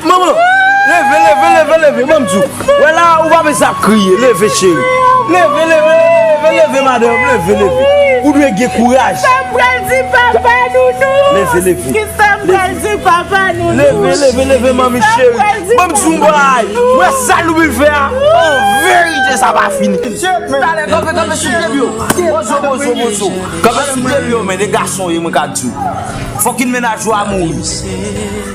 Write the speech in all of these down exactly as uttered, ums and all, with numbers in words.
Manman, leve, leve, leve, leve, ban m di w. Wè la, ou pa bezwen ap kriye, leve, cheri. Leve, leve, leve, leve, madanm, leve, leve. Ou dwe gen kouraj. Sa m pral di papa Nounours? Leve, leve. Kisa m pral di papa Nounours? Leve, leve, leve, manmi cheri. Ban m di w yon bagay. Wè sa nou vin fè a? An verite, sa pa fini. Talè, kanpe, kanpe sou pye yo. Bozo, bozo, bozo. Kanpe sou pye yo, men de gason ye, mwen ka di w. Fucking mennaj ou a mouri.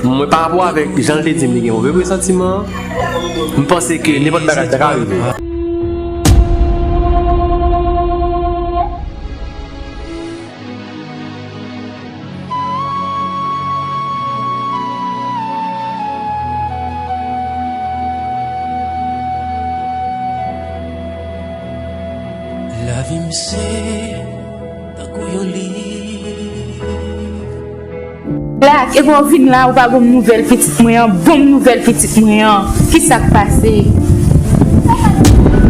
Mwen, pa rapò avèk jan l te di m li gen move presantiman, m panse ke nenpòt bagay ta ka rive. Lavi m se tankou yon liv. Black, epi w vin la, ou pa ban m nouvèl pitit mwen an, ban m nouvèl pitit mwen an. Kisa k pase?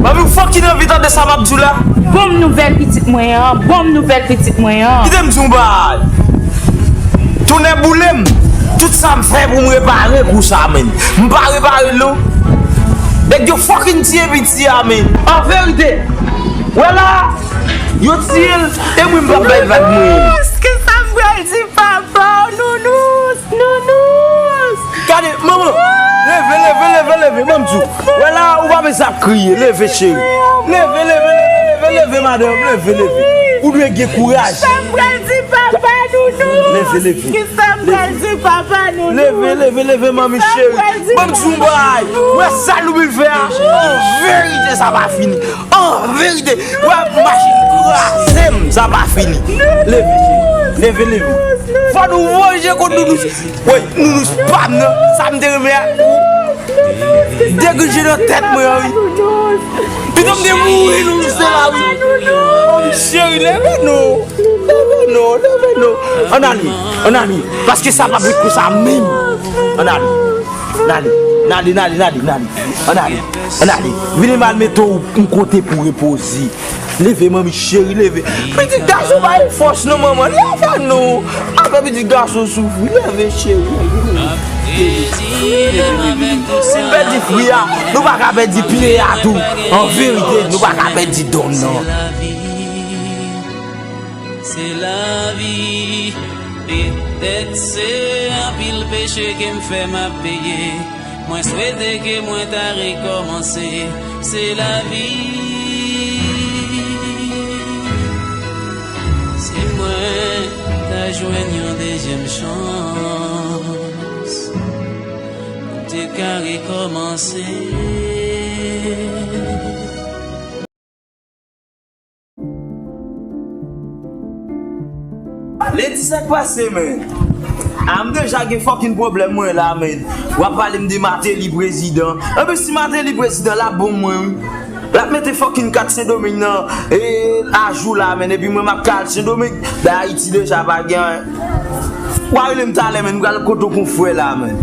Mami, ou fucking anvi tande sa m ap di w la? Ban m nouvèl pitit mwen an, ban m nouvèl pitit mwen an. Kite m di w yon bagay. Tonnè boule m. Tout sa m fè pou m repare kou sa, menn. M pa repare l, non. Nèg yo fucking tiye piti a, menn. An verite, wè la, yo tiye l, e mwen m p ap bay vag mwen. Nounous, kisa m pral di papa w, Nounous, Nounous? Gade, manman, leve, leve, leve, leve, ban m di w. Wè la, ou pa bezwen ap kriye, leve, cheri. Leve, leve, leve, leve, madanm, leve, leve. Ou dwe gen kouraj. Sa m pral di papa Nounous? Leve, leve. Kisa m pral di papa Nounous? Leve, leve, leve, manmi cheri. Ban m di w yon bagay. Wè sa nou vin fè a? An verite, sa pa fini. An verite, wè machin kraze m, sa pa fini. Leve, cheri. Leve, leve. Fò nou vanje kont Nounous. Woy, Nounous pa m nan. Sa m te renmen a. Degrije nan tèt mwen an, wi. Pito m te mouri, Nounous te la, wi. Cheri, leve non. Leve non, leve non. Ann ale, ann ale. Paske sa p ap ret konsa menm. Ann ale. N ale, n ale, n ale, n ale, n ale. Ann ale, ann ale. Vini m al mete w yon kote pou w repoze. Leve, manmi cheri, leve. Pitit gason pa gen fòs non, manman. Leve non. Apre pitit gason soufri. Leve, cheri. Pèdi fwi a, nou pa ka pèdi pye a tou. An verite, nou pa ka pèdi don nan. Se lavi. Petèt se anpil peche ke m fè m ap peye. Mwen swete ke mwen ta rekòmanse. Se lavi. Si mwen ta jwenn yon dezyèm chans, m te ka rekòmanse. Ledi, sa k pase, men? A, m deja gen fucking pwoblèm, mwen la, men. W ap pale m de Martelly prezidan. Anben, si Martelly prezidan, l ap bon mwen, wi. L ap mete fucking kat Sendomeng nan, e, ajou la, men. Epi mwen, m ap ka al Sendomeng. Dayiti deja pa gen anyen. W a rele m talè, men. M pral kote w kon frè la, men.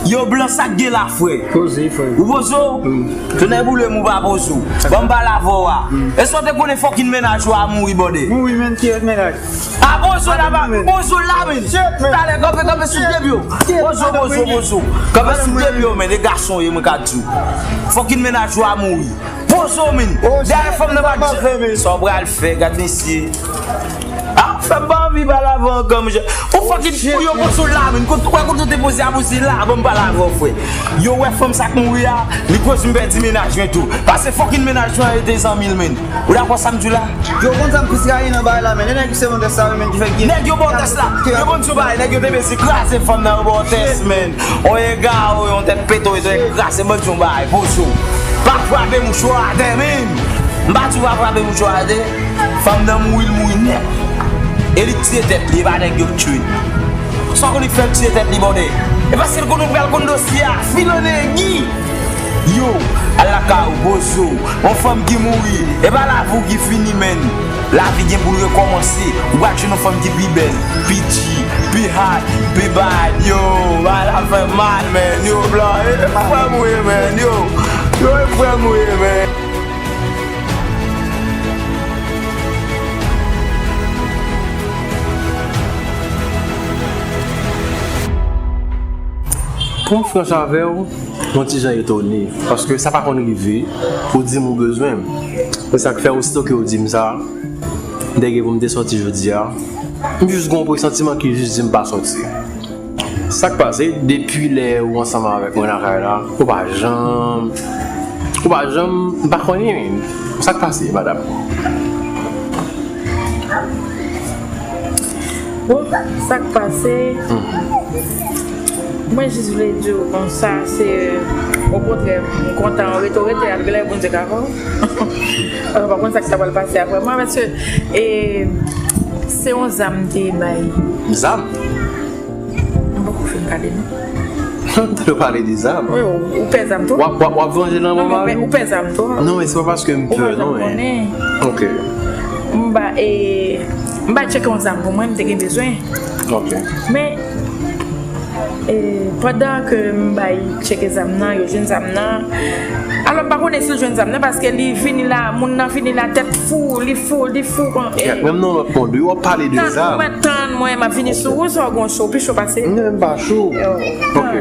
Yo, blan, sa k gen la, frè? Poze, frè. Ou poze w? Wi. Tonnè boule m, ou pa poze w. Ban m pale avè w a. Èske w te konnen fucking mennaj ou a mouri, bòdè? Mouri, men, ki lòt mennaj? A, poze w la, pa, poze w la, men. Talè, kanpe, kanpe sou pye w. Poze w, poze w, poze w. Kanpe sou pye w, men, e gason ye, mwen ka di w. Fucking mennaj ou a mouri. Poze w, men. Dèyè fanm nan pa di. Sa w pral fè, gad mesye. A, fè m pa anvi pale avè w ankò, monchè. Ou fucking fou, yo poze w la, men. Kote, ou kwè kote w te poze a, poze la, ban m pale avè w, frè. Yo, wè fanm sa k mouri a, li koz m pèdi mennaj mwen tou. Pase fucking mennaj mwen rete zanmi l, men. Ou dakò sa m di w la? Yo, konn sa m plis rayi nan bagay la, men. E nèg semantès la, men, ki fè gen. Nèg yo ba w tès la. Yo konn sou bagay, nèg yo te bezwen kraze fanm nan, yo ba w tès, men. On egare, on tèt pete, on tèt kraze, ban m di w yon bagay, poze w. Pa frape mouchwa atè, men. M pa di w pa frape mouchwa atè. Fanm nan mouri, l mouri nèt. E li t tiye tèt li, e pa nèg yo t tiye l. Sa w konnen k fè l tiye tèt li, bòdè? E paske l konnen w pral konn dosye a, filonnen gi. Yo, al lakay ou, poze w. Yon fanm ki mouri, e pa lavi w ki fini, men. Lavi gen pou l rekòmanse. Ou pral jwenn yon fanm ki pi bèl, pi G, pi hot, pi bad. Yo, bagay la fè m mal, men. Yo, blan, e, e frè m ou ye, men. Yo, yo, e frè m ou ye, men. Pou m franch avè w, m yon ti jan etone, paske sa pa konn rive pou w di m ou bezwen m. Se sa k fè, osito ke w di m sa, m te gen pou m te sòti jodi a, m jis gen yon presantiman ki jis di m pa sòti. Sa k pase, depi lè ou ansanm avèk mwen lakay la, ou pa janm, ou pa janm, m pa konnen. Sa k pase, madanm? Bon, sa k pase, mwen jis vle di w konsa, se okontrè, m kontan, rete w rete, ap gen lè Bondye ka fè w. Ou pa konn sa k ta pral pase apre mwen, paske e, se yon zam m te bay. Zam? M poko fin pale non. M tande w pale de zam. Wi, ou, ou pè zam tou. W ap, w ap, w ap vanje nan Non, mwen men ou pè, mari? Ou pè zam tou. Non, men se pa paske m Ou pè, pa janm non, men. Konnen. Ok. M ba, e, m ba tcheke yon zam pou mwen, m te gen bezwen. Ok. Men, e, pandan ke m bay tcheke zam nan, yo jwenn zam nan. Alò, m pa konnen si l jwenn zam nan, paske li vini la, moun nan vini la, tèt fou, li fou, li fou. Kon, e, Menm nan lòt mond, wi, w ap pale de Tann, zam. Mwen tann, mwen, m ap vini sou ou, sa w gon cho, pi cho pase. Mwen menm pa cho. Yo. Ok.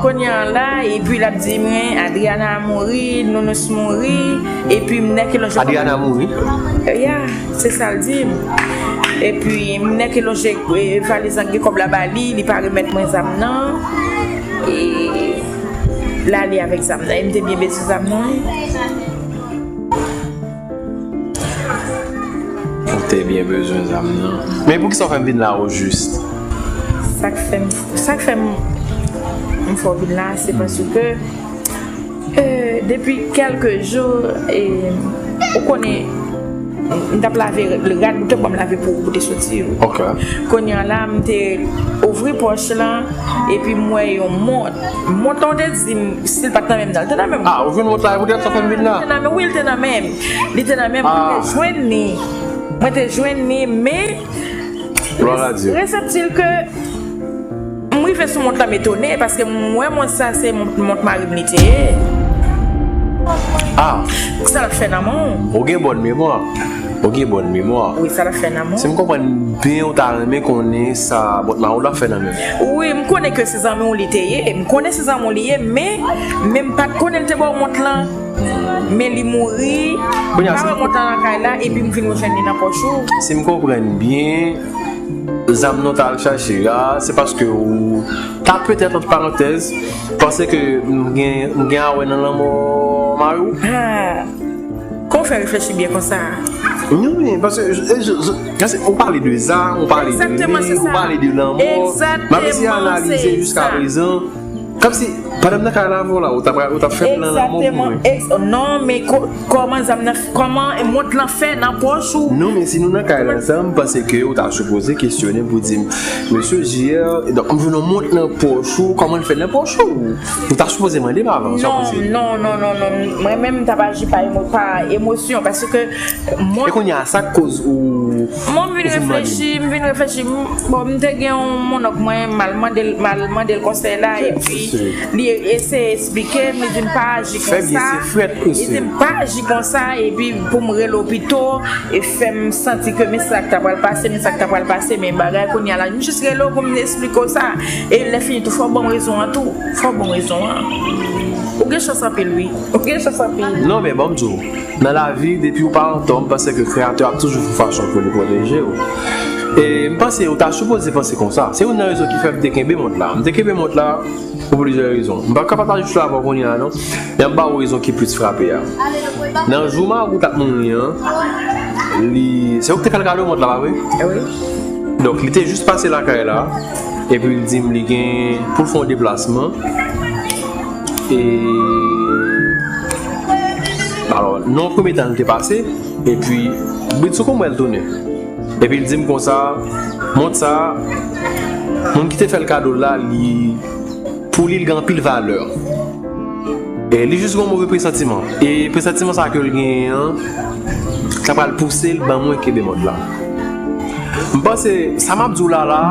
Kounye a la, epi l ap di mwen, Adriana mouri, Nounours mouri, epi m nèke lonje kòb. Adriana mouri? Ya, se sa l di m. Epi m nèke lonje, e, valiz lan, gen kòb la ba li, li pa remèt mwen zam nan. E l ale avèk zam nan. E m te byen bezwen zam nan, wi. Ou te byen bezwen zam nan. Men poukisa w fè m vin la o jis? Sa k fè m, sa k fè m, m fè w vin la, se paske, e, depi kèlke jou, e, ou konnen, m t ap lave rad ou te ban m lave pou ou, pou te soti yo. Ok. Kounye a la, m te ouvri pòch lan, epi m wè yon mont. Mont lan, ou te di m, si l pa t nan men m nan, l te nan men m. Ah, ou jwenn mont la, e poutèt sa w fè m vin la? Li te nan men, wi, li te nan men m. Li te nan men m, mwen te jwenn li. Mwen te jwenn li, men Glwa a Dye. Reseptil ke m rive sou mont la, m etone, paske m wè mont sa se mont, mont mari m li te ye. Ah, Sa l ap fè nan men w? Ou gen bòn memwa. Ou gen bòn memwa. Wi, sa l ap fè nan men Si w? M konprann byen, ou ta renmen konnen sa mont mari w la fè nan men m. Wi, m konnen ke se zanmi w li te ye. M konnen se zanmi w li ye, men, men m pa t konnen l te ba w mont lan. Men li mouri. M Kounye a, pa si wè mont lan nan kay la, epi m vin jwenn li nan pòch ou. Si m konprann byen, zam nan w t al chache a, se paske ou ta petèt, ant parantèz, panse ke m gen, m gen a wè nan lanmò mari w? Ah, kon w fè reflechi byen konsa? Non, men, paske, e, je, je, paske ou pale de zam, ou pale de Egzakteman, se li, ou sa. Pale de lanmò. M ap eseye Egzakteman, analize se jiska sa. Prezan. Kòmsi, pandan m nan kay la avè w la, ou t ap, ou t ap fè plan lanmò pou mwen. Egzakteman. Ex-, non, men ko-, kòman zam nan, kòman mont lan fè nan pòch ou? Non, men si nou nan kay la ansanm, m panse ke ou ta sipoze kesyone m pou di m, Mesye J R, donk, m jwenn yon mont nan pòch ou, kòman l fè nan pòch ou? Ou ta sipoze mande m avan, sa w panse? Non, non, non, non, non. Mwen menm, m t ap aji pa emo-, pa emosyon, paske mwen... E kounye a, sa k koz ou... Mwen, m vin reflechi, m vin reflechi. M, bon, m te gen yon monnonk mwen, m al mande l, m al mande l konsèy la, epi li eseye eksplike m, li di m pa aji konsa. Li di m pa aji konsa, epi pou m rele w pito, e fè m santi ke men sa k ta pral pase, men sa k ta pral pase, men bagay kounye a la, m jis rele w pou m eksplike w sa. E lè fini tou, fò w ban m rezon an tou. Fò w ban m rezon an. Ou gen chans anpil, wi. Ou gen chans anpil. Non, men ban m di w, nan lavi, depi w pa antò, m panse ke Kreyatè ap toujou fè fason pou li pwoteje w. E m panse, ou ta sipoze panse konsa. Se youn nan rezon ki fè m te kenbe mont la. M te kenbe mont la pou plizyè rezon. M pa ka pataje tout avè w kounye a, non. Men m ba ou rezon ki plis frape a. Nan jou mari w t ap mouri an, li, se ou ki te fè l kado mont la, pa vre? Wi. Donk, li te jis pase lakay la, epi l di m li gen pou l fè yon deplasman. E, alò, nan yon premye tan, li te pase, epi bridsoukou m wè l tounen. Epi l di m konsa, mont sa, moun ki te fè l kado l la, li, pou li, l gen anpil valè. E li jis gen yon move presantiman. E presantiman sa ke l genyen an, sa pral pouse l ban mwen kenbe mont la. M panse, sa m ap di w la la,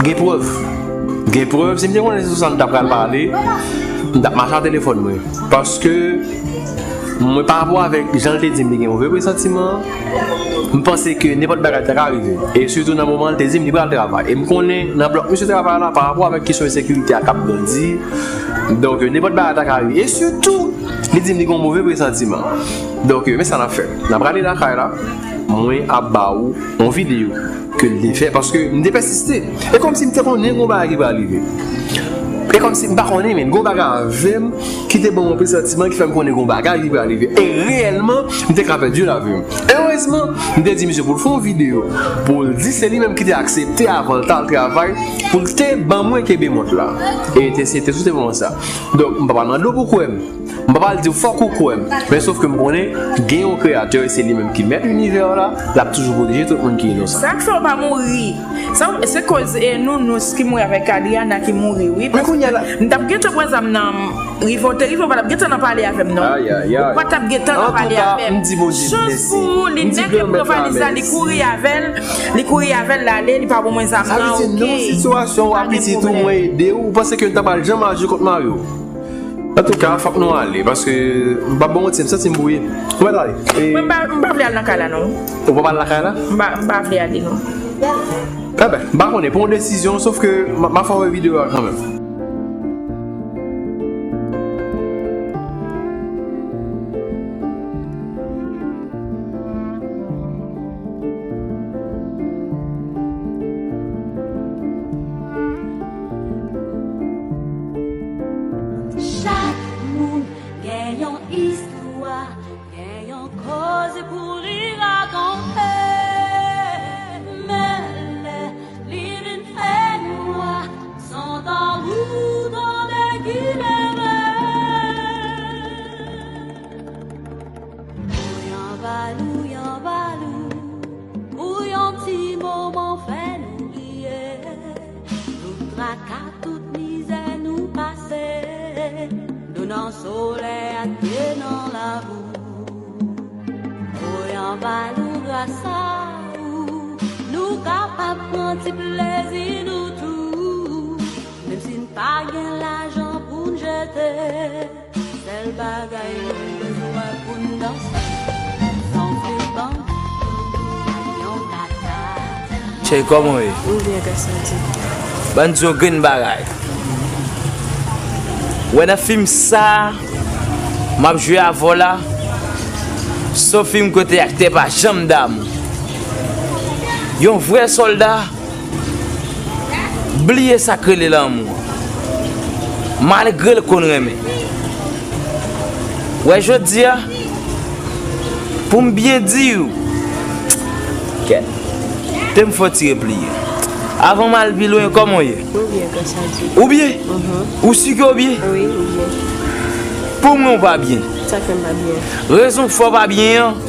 gen prèv. Gen prèv. Si m te konnen se sou sa n t ap pral pale, m t ap mache a telefòn mwen. Paske, Mwen, pa rapò avèk jan l te di m li gen move presantiman an, m panse ke nenpòt bagay ta ka rive. E sitou nan moman l te di m li pral travay. E m konnen nan blòk misye travay la, pa rapò avèk kesyon ensekirite a k ap grandi, donk, nenpòt bagay ta ka rive. E sitou, li di m li gen yon move presantiman. Donk, men sa n ap fè. N ap rale lakay la, mwen ap ba ou yon videyo ke l te fè, paske m te pèsiste. E kòmsi m te konnen gon bagay ki pral rive. E kòmsi m pa konnen, men gon bagay avè m ki te ban m yon presantiman ki fè m konnen gon bagay ki pral rive. E reyèlman, m te ka pèdi lavi m. Erezman, m te di misye pou l fè yon videyo, pou l di se li menm ki te aksepte avan l t al travay, pou l te ban mwen kenbe mont la. E te, se te sou te moman sa. Donk, m pa pral mande w pou kwè m. M pa pral di w fòk ou kwè m, men sof ke m konnen gen yon Kreyatè, e se li menm ki mèt linivè la, l ap toujou pwoteje tout moun ki inosan. Sa k fè w pa mouri? Sa, se koz, e, Nounous ki mouri avèk Adriana ki mouri, wi. Men kounye a la, m t ap gentan pran zam nan, Rivo, te Rivo pa t ap gentan nan pale avè m, non. Ayayay. Ou pa t ap gentan nan pale avè m. Antouka, m di Bondye mèsi. Chans pou ou, li nèk pran valiz la, li kouri avè l, li kouri avè l, l ale, li pa ban mwen zam nan, oke. Sa vle di, nan yon sitiyasyon w a pitit ou, mwen ede w, ou panse ke m ta pral janm aji kont mari w? Antouka, fòk nou ale, paske m p ap ba w manti, m santi m bwouye. Ou mèt ale. E mwen, m pa, m pa vle al nan kay la, non. Ou p ap al nan kay la? M pa, m pa vle ale, non. Enben, m pa konnen, pran yon desizyon, sof ke m a, m a fè w wè videyo a kanmenm. Chak moun gen yon istwa, gen yon koze pou li rakonte. Men lè li vin fè nwa, se tankou tande ki leve. Ouyanbalou, yanbalou, pou yon ti moman fè nou bliye tout traka, tout mizè nou pase, do nan solèy ak pye nan labou. Ouyanbalou, gras a ou, nou kapab pran ti plezi nou tou, menm si n pa gen lajan pou n jete. Sèl bagay nou bezwen pou n danse, se yon fil bandi, yon kata. Cheri, kòman w ye? M byen, gras a Dye. Ban m di w yon grenn bagay. Ou wè nan fim sa a, m ap jwe avè w la, se yon fim kote aktè pa janm damou. Yon vrè sòlda bliye sa k rele lanmou, malgre l konn renmen. Wè jodi a, pou m byen di w, kèt, te m fò ti repliye. Avan m al pi lwen, kòman w ye? Mwen byen, gras a Dye. Ou byen? Mhm. Ou si ke w byen? Wi, m byen. Pou mwen, w pa byen. Sa fè m pa byen? Rezon k fè w pa byen an,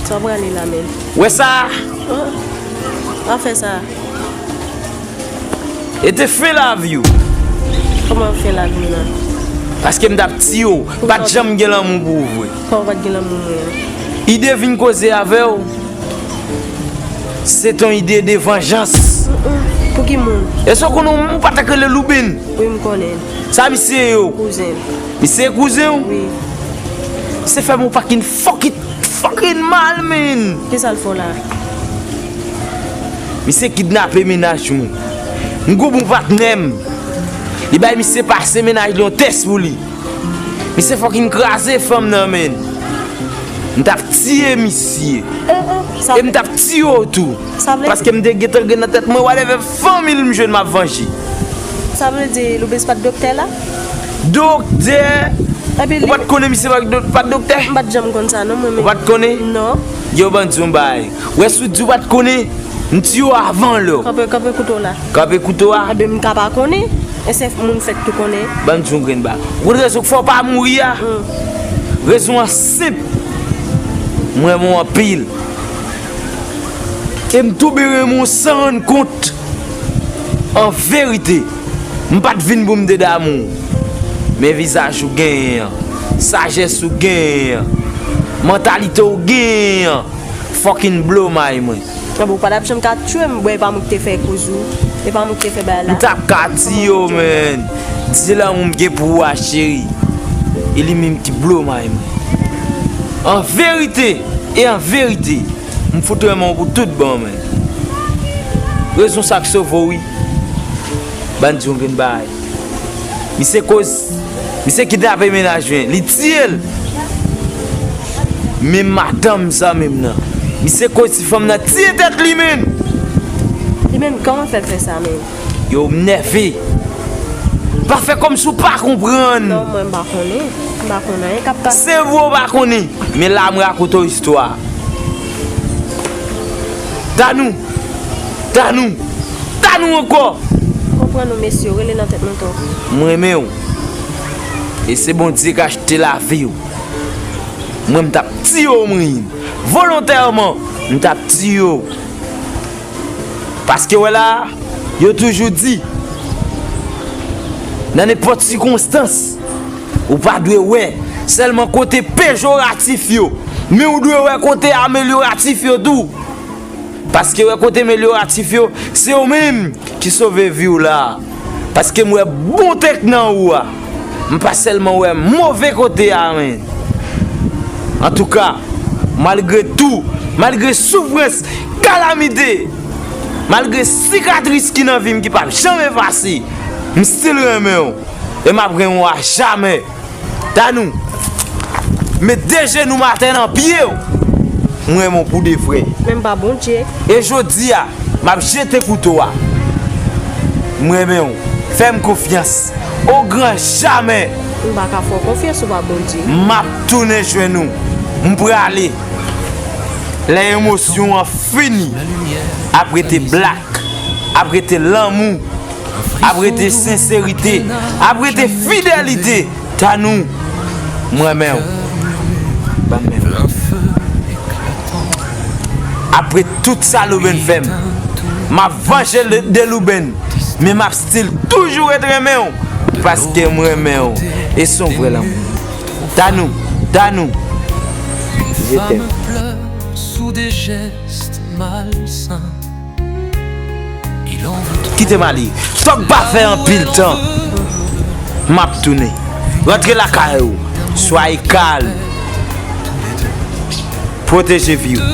Sa w prale la menm? Wè sa? An, pa fè sa. E te fen lavi w. Kòman fen lavi m nan? Paske m t ap tiye w. M pa t janm gen lanmou pou ou vre. Kòman w pa t gen lanmou mwen an? Ide vin koze avè w, se t yon ide de vanjans. Mm, mm. Pou ki moun? Èske w konnen w pa t ak rele Louben? Wi, m konnen. Sa misye ye w? Kouzen m. Misye kouzen w? Wi. Misye fè m yon pakin fòkit, fucking mal, man. Kisa l fè w la? Misye kidnape mennaj mwen. M gon bon patnè m. Li bay misye pase mennaj li yon tès pou li. Misye fucking kraze fanm nan, man. M t ap tiye misye. E m t ap tiye w tou. Sa vle di? Paske m te gentan gen nan tèt mwen, whatever, fanmi l m jwenn m ap vanje. Sa vle di Loubens pa t doktè la? Doktè? Epi ou pa t konnen misye pa t do-, pa t doktè? M pa t janm konn sa non, mwen menm. Ou pa t konnen? Non. Yo, ban m di w yon bagay. Wè si w di w pa t konnen, m tiye w avan lè. Kanpe, kanpe kouto w la. Kanpe kouto a? Enben, m ka pa konnen. E se moun fèk tou konnen. Ban m di w yon grenn bagay. Ou konn rezon k fè w pa mouri a? Hmm. Rezon an senp. M renmen w anpil. E m tonbe renmen w san rann kont. An verite, m pa t vin pou m te damou w. Men vizaj ou genyen an, sajès ou genyen an, mantalite ou genyen an, fucking blow mind mwen. Anben, ou pa t ap janm ka tiye m, bon, e pa mwen ki te fè kouz ou, e pa mwen ki te fè bagay la. M t ap ka tiye w, man. Di lanmou m gen pou ou a, cheri. E li menm ki blomay mwen. An verite, e an verite, m fout renmen w pou tout bon, men. Rezon sa k sove w, wi. Ban m di w yon grenn bagay. Misye koz, misye kidnape mennaj mwen, li tiye l. Men madanm sa menm nan, misye koz ti fanm nan tiye tèt li, menm. Li menm, kòman fè l fè sa, menm? Yo, m nève. Pa fè kòmsi w pa konprann. Non, mwen m pa konnen. M pa konn anyen k ap pase. Se vre w pa konnen. Men la m rakonte w istwa. Tanou. Tanou. Tanou ankò. Konprann nou, mesye, rele nan tèt nou tou. M renmen w. E se Bondye k achte lavi w. Mwen, m t ap tiye w, mwen. Volontèman, m t ap tiye w. Paske wè la, yo toujou di, nan nenpòt sikonstans, ou pa dwe wè sèlman kote pejoratif yo, men ou dwe wè kote amelyoratif yo tou. Paske wè kote amelyoratif yo, se yo menm ki sove vi w la. Paske m wè bon tèk nan ou a. M pa sèlman wè move kote a, men. Antouka, malgre tou, malgre soufrans, kalamite, malgre sikatris ki nan vi m ki p ap janm efase, m still renmen w. E m ap renmen w a jamè. Tanou, met de jenou m atè nan pye w. Mwen renmen w pou de vrè. Men m pa Bondye. E jodi a, m ap jete kouto a. Mwen renmen w. Fè m konfyans. O gran jamè. M pa ka fè w konfyans, ou pa Bondye. M ap tounen jwenn ou. M prale. Lè emosyon an fini, ap rete blak, ap rete lanmou, ap rete senserite, ap rete fidelite. Tanou, m renmen w. Ban m men w. Apre tout sa Louben fè m, m ap vanje de Louben, men m ap still toujou ret renmen w, paske m renmen w, e se yon vrè lanmou. Tanou, Tanou, je t'aime. Kite m ale. Fòk pa fè anpil tan. M ap tounen. Rantre lakay ou. Swaye kalm. Pwoteje vi w.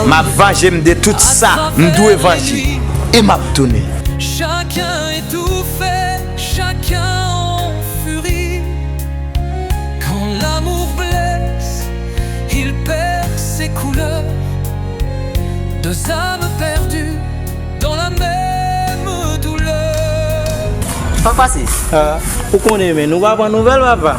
M ap vanje m de tout sa m dwe vanje. E m ap tounen. Chacun étouffé, chacun en furie. Quand l'amour blesse, il perd ses couleurs. Deux âmes perdues dans la même douleur. Sa k pase? Ah, ou konnen, men nou pa pran nouvèl, papa.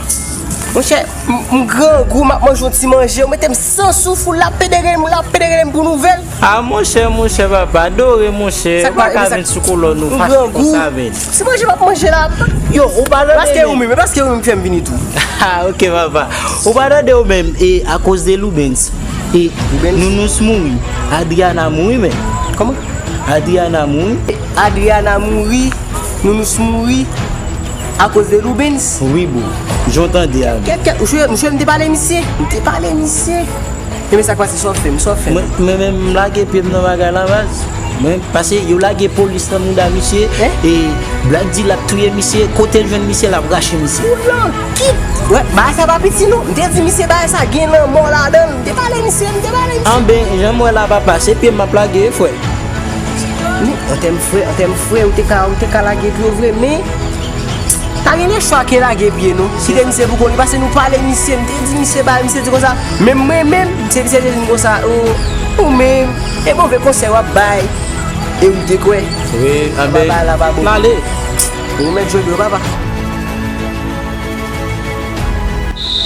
Monchè, m, m grangou, m ap manje yon ti manje, ou mete m san souf, ou lapedere m, ou lapedere m pou nouvèl. Ah, monchè, monchè, papa, adore, monchè, ou pa ka vin sou kolòn nou fasil konsa, men. Se manje m ap manje la. Yo, ou pa tande, paske ou menm, paske ou menm fè m vini tou. Ah, ok, papa. Ou pa tande ou menm, e akoz de Loubens. E Loubens? Nounous mouri. Adriana mouri, men. Kòman? Adriana mouri. Adriana mouri. Nounous mouri. Akoz de Loubens? Wi, bro. Jan w tande a, men. Kèt, kèt, msye, msye, m te pale misye. M te pale misye. Ebyen, sa k pase, sa w fè m, sa w fè m? Mwen, mwen menm, m lage pye m nan bagay la, baz. Mwen, pase yo lage polis nan mouda misye, e Black D l ap touye misye, kote l jwenn misye, l ap rache misye. Ou nan kit! Wè, bagay sa pa piti non. M te di misye bagay sa gen lanmò ladan l. M te pale misye, m te pale misye. Anben, jan m wè la, papa, se pye m ap lage, frè. Men, an tèm frè, an tèm frè, ou te ka, ou te ka lage pye w vre, men ta gen lechwa ke lage pye nou. Kite misye pou kont li, pase nou pale misye, m te di misye bagay, misye di konsa, men mwen menm, se misye te di m konsa, ou, ou menm, e move konsèy w ap bay, e ou te kwè. Wi, anben, bagay la pa bon. M ale. Ou mèt jwe dlo, papa.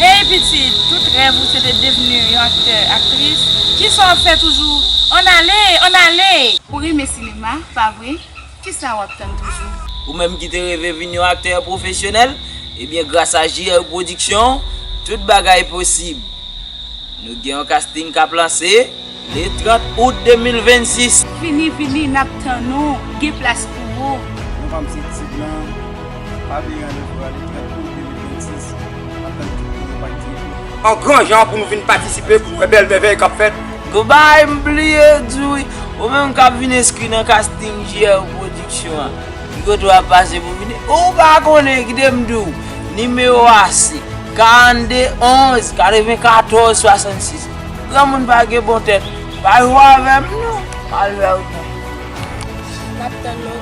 Hey pitit, tout rèv ou se te devni yon aktè, aktris. Kisa w ap fè toujou? Ann ale, ann ale! Ou renmen sinema, pa vre? Kisa w ap tann toujou? Ou menm ki te reve vin yon aktè pwofesyonèl, ebyen, gras a J R Production, tout bagay posib. Nou gen yon casting k ap lanse le trant out de mil vennsis. Vini, vini, n ap tann ou, gen plas pou ou. Non pa m se Ti Blan, pa bliye randevou a le trant out de mil vennsis, n ap tann tout moun yo pa kite. An gran jan pou nou vin patisipe pou wè bèl mèvèy k ap fèt. Goodbye, m bliye di w wi. Ou menm k ap vin enskri nan casting J R Production an, ki kote w ap pase pou vini? Ou pa konnen, kite m di w. Nimewo a se Karannde onz, katrevenkatòz swasannsis. Granmoun pa gen bon tèt. Pa jwe avè m non. Mal fè ou. M ap tann nou